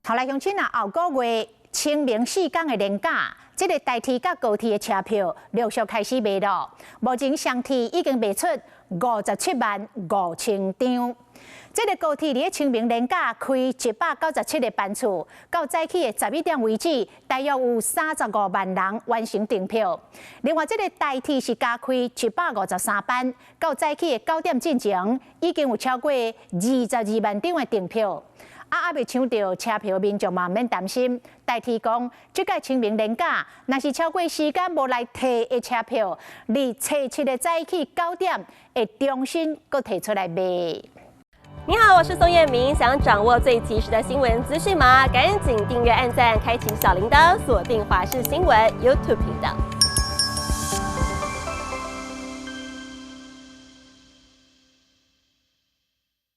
好來，鄉親啊，後個月清明四工的連假，這个台鐵佮高鐵的車票陸續開始賣咯。目前雙鐵已經賣出57萬5千張。這个高鐵佇清明連假開197個班次，到早起的11點為止，大約有35萬人完成訂票。另外，這个台鐵是加開153班，到早起的9點進前，已經有超過22萬張的訂票。啊，猶未搶著車票，民眾嘛毋免擔心。台鐵講，這屆清明連假，若是超過時間無來提的車票，佇初七的早起九點會重新閣提出來賣。你好，我是宋燕明。想掌握最及時的新聞資訊嗎？趕緊訂閱、按讚、開啟小鈴鐺，鎖定華視新聞 YouTube 頻道。